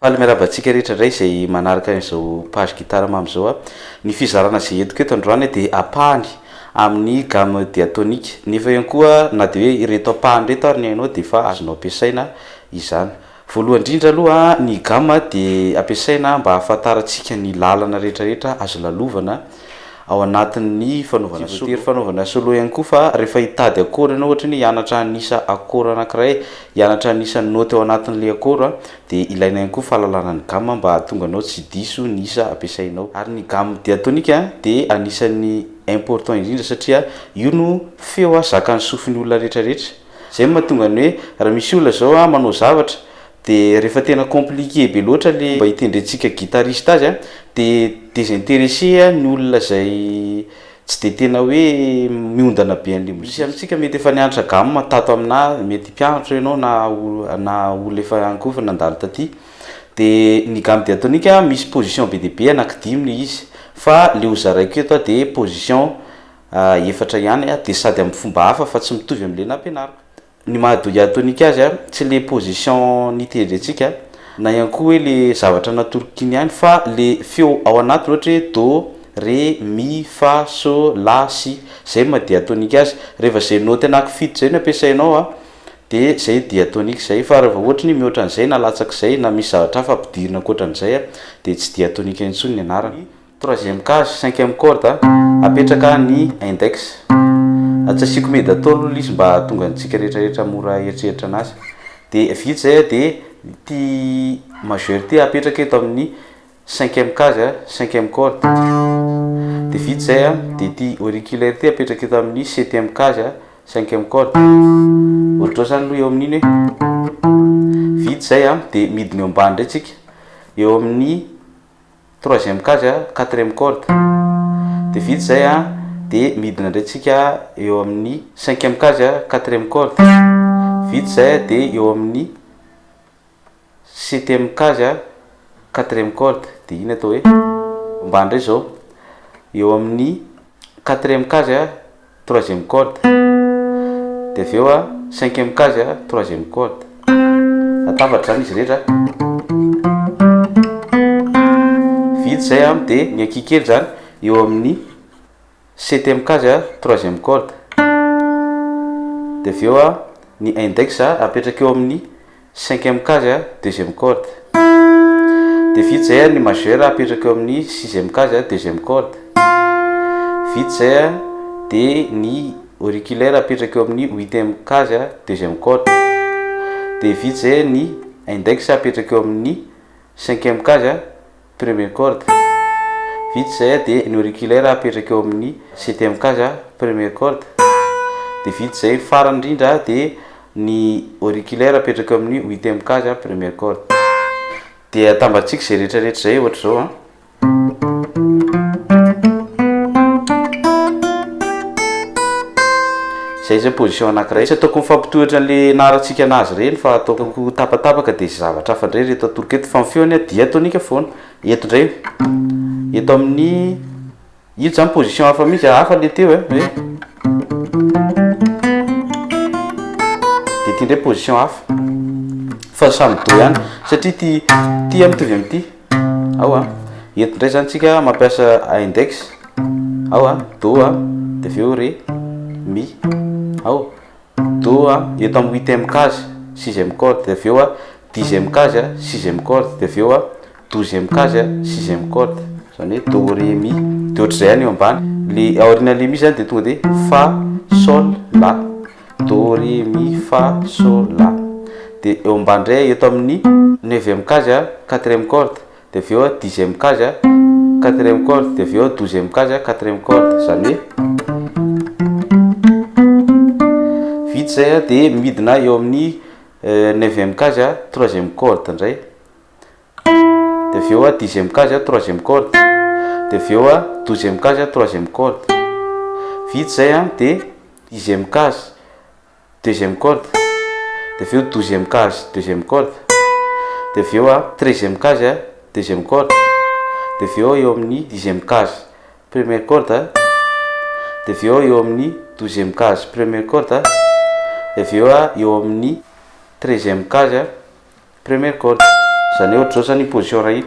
Faly miarahaba antsika rehetra indray izay manaraka an'izao page guitare mamy izao a. Ny fizarana izay entiko eto androany dia ampahany amin'ny gamme diatonique. Nefa ihany koa na dia hoe ireto ampahany ireto ary ny hainao dia efa azonao ampiasaina izany. Voalohany indrindra aloha ny gamme dia ampiasaina mba hahafantarantsika ny lalana rehetra rehetra azo lalovana ao anatin'ny fanaovana solo. Tsy voatery fanaovana solo ihany koa fa rehefa hitady accord ianao ohatra hoe hianatra hanisa accord anankiray, hianatra hanisa note ao anatin'ilay accord dia ilaina ihany koa fahalalana ny gamme mba hahatonga anao tsy diso ny isa ampiasainao. Ary ny gamme diatonique dia anisan'ny important indrindra satria io no feo zakan'ny sofin'ny olona rehetra rehetra. Izay no mahatonga ny hoe raha misy olona izao manao zavatra dia rehefa tena compliqué be loatra le mba hitendrentsika guitariste azy dia désintéresser ny olona izay tsy dia tena hoe miondana be an'le mozika. Misy amintsika mety efa nianatra gamme tato aminà, mety mpianatra ianao na na olona efa ihany koa efa nandalo taty, dia ny gamme diatonique misy position be dia be anankidimy le izy fa le hozaraiko eto dia position efatra ihany dia sady amin'ny fomba hafa fa tsy mitovy amin'le nampianariko. Ny maha diatonique azy a, tsy le position nitendrentsika na ihany koa hoe le zavatra natoroko iny ihany fa le feo ao anatiny ohatra hoe do, re, mi, fa, so, la, si. Zay no maha diatonique azy. Rehefa zay note anaky fito zay no ampiasainao a de zay diatonique zay fa rehefa ohatra ny mihoatra an'izay na latsak'izay na misy zavatra hafa ampidirina ankoatran'izay a de tsy diatonique intsony ny anarany. Troisième case, cinquième corde, apetraka ny index. Tsy asiako médato aloha ilay izy mba hahatonga antsika rehetra rehetra mora hieritreritra anazy. Dia vita izay dia ity majeur ity apetraka eto amin'ny cinquième case, cinquième corde. Dia vita izay dia ity auriculaire ity apetraka eto amin'ny septième case, cinquième corde. Ohatr'izao izany aloha eo amin'iny hoe. Vita izay dia midina eo ambany indray tsika eo amin'ny troisième case a, quatrième corde, de vita zay a, de midina indray tsika eo amin'ny cinquième case a, quatrième corde, vita zay a, de eo amin'ny septième case a, quatrième corde, de iny atao hoe ambany indray zao, eo amin'ny quatrième case a, troisième corde, de avy eo a cinquième case a troisième corde, atambatra zany izy rehetra, vita zay a de ny aky kely zany eo amin'ny septième case a troisième corde, de avy eo a ny index apetraka eo amin'ny Cinquième case a, deuxième corde. Dia vita izay a, ny majeur apetraka eo amin'ny sixième case a, deuxième corde. Vita izay a, dia ny auriculaire apetraka eo amin'ny huitième case a, deuxième corde. Dia vita izay ny index apetraka eo amin'ny cinquième case a, Première corde. Vita izay dia ny auriculaire apetraka eo amin'ny septième case, première corde. Dia vita izay, farany indrindra dia ny auriculaire apetraka eo amin'ny huitième case, première corde. Dia atambatsika izay rehetra rehetra izay ohatr'izao an. Izay zay position anankiray. Tsy ataoko mifampitohitra an'le naharantsika anazy ireny fa ataoko tapatapaka dia zavatra hafa indray ireto atoroko eto fa ny feony diatonique foana. Eto indray, eto amin'ny, ito zany position hafa mihitsy, hafa le teo e, hoe dia ity indray position hafa fa samy do ihany satria ity ity mitovy amin'ity. Ao a, eto indray zany tsika mampiasa index. Ao a, do a, dia avy eo re, mi, ao, do a, eto amin'ny huitième case, sixième corde, dia avy eo a, dixième case a, sixième corde, dia avy eo a, douzième case a, sixième corde, izany hoe do, re, mi, dia ohatr'izay ihany eo ambany, le aorianan'le mi zany dia tonga dia fa, sol, la, do, re, mi, fa, sol, la, dia eo ambany indray eto amin'ny neuvième case a, quatrième corde, Dia avy eo dixième case a, quatrième corde, dia avy eo douzième case a, quatrième corde, izany hoe vita izay a, dia midina eo amin'ny neuvième case a, troisième corde indray, dia avy eo dixième case a, troisième corde, dia avy eo douzième case a, troisième corde, vita izay a, dia dixième case. deuxième corde, dia avy eo douzième case deuxième corde, dia avy eo a treizième case a deuxième corde, dia avy eo eo amin'ny dixième case première corde, dia avy eo eo amin'ny douzième case première corde, dia avy eo eo amin'ny treizième case première corde. Izany hoe ohatr'izao izany iny position iray iny.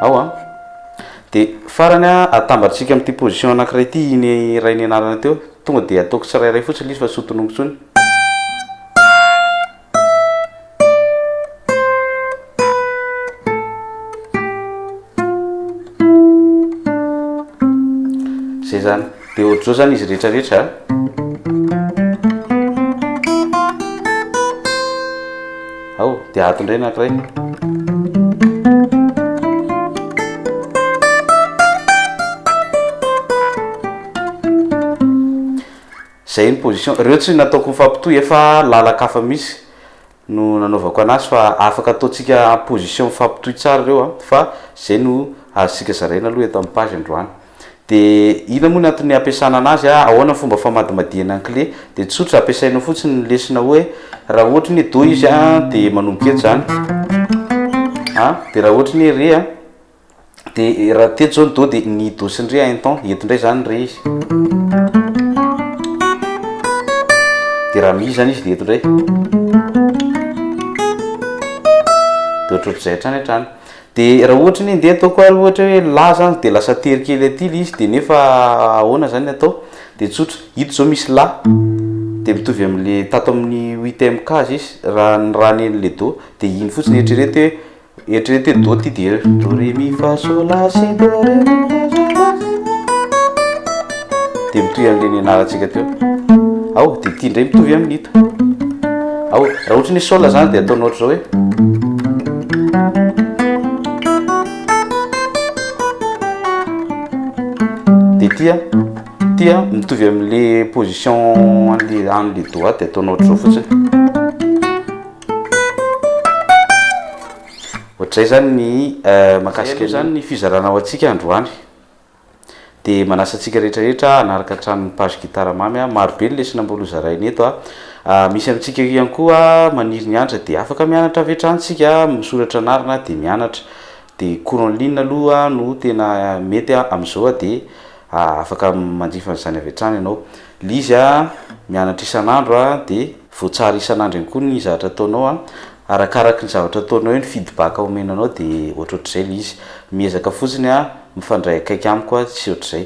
Ao an. Dia farany an, atambatsika amin'ity position anankiray ity iny iray nianarana teo. Tonga dia ataoko tsirairay fotsiny ilay izy fa tsy ho tononiko intsony. Zay zany. Dia ohatr'izao zany izy rehetra rehetra. Ao, dia ato indray anankiray. Zay ny position. Reo tsy nataoko mifampitohy efa lalan-kafa mihitsy no nanaovako anazy fa afaka ataontsika en position mifampitohy tsara ireo an, fa zay no azontsika zaraina aloha eto amin'ny page androany. De inona moa ny antony ampiasana anazy an, ahoana ny fomba famadimadihana ny clé, de tsotra ampiasainao fotsiny ny lesona hoe raha ohatry ny hoe do izy an de manomboka eto zany an, de raha ohatry ny hoe re an, De raha teto zao ny do de ny do sy ny re un ton, eto indray zany re izy. De raha mi zany izy de eto indray. De ohatrohatr'izay hatrany hatrany. De raha ohatra ny ndeha ataoko ary ohatra hoe la zany de lasa tery kely aty le izy de nefa ahoana zany ny atao? De tsotra, ito zao misy la de mitovy am'le tato amin'ny huitième case izy raha ny raha nen'le do de iny fotsiny eritrereto hoe Eritrereto hoe do ty dia do re mi fa sol la si do re mi fa sol la si dia mitohy an'ilay nianarantsika teo. Ao, dia ity indray mitovy amin'ito. Ao, raha ohatra ny hoe sol zany dia ataonao ohatr'izao hoe dia ity a, ity a mitovy amin'ilay position an'ilay an'ilay do ato dia ataonao ohatr'izao fotsiny. Ohatr'izay zany ny mahakasika zany ny fizarana ho antsika androany. Dia manasa antsika rehetra rehetra hanaraka hatrany ny page Gitara Mamy a. Maro be ny lesona mbola ho zaraina eto a. Misy amintsika ihany koa maniry ny hianatra dia afaka mianatra avy hatrany tsika, misoratra anarana dia mianatra. Dia cours en ligne aloha no tena mety amin'izao dia afaka manjifa an'izany avy hatrany ianao. Ilay izy a, mianatra isan'andro a, dia voatsara isan'andro ihany koa ny zavatra ataonao a, arakaraky ny zavatra ataonao eo ny feedback omena anao dia ohatrohatr'izay ilay izy, miezaka fotsiny a, mifandray akaiky amiko a, sy ohatr'izay.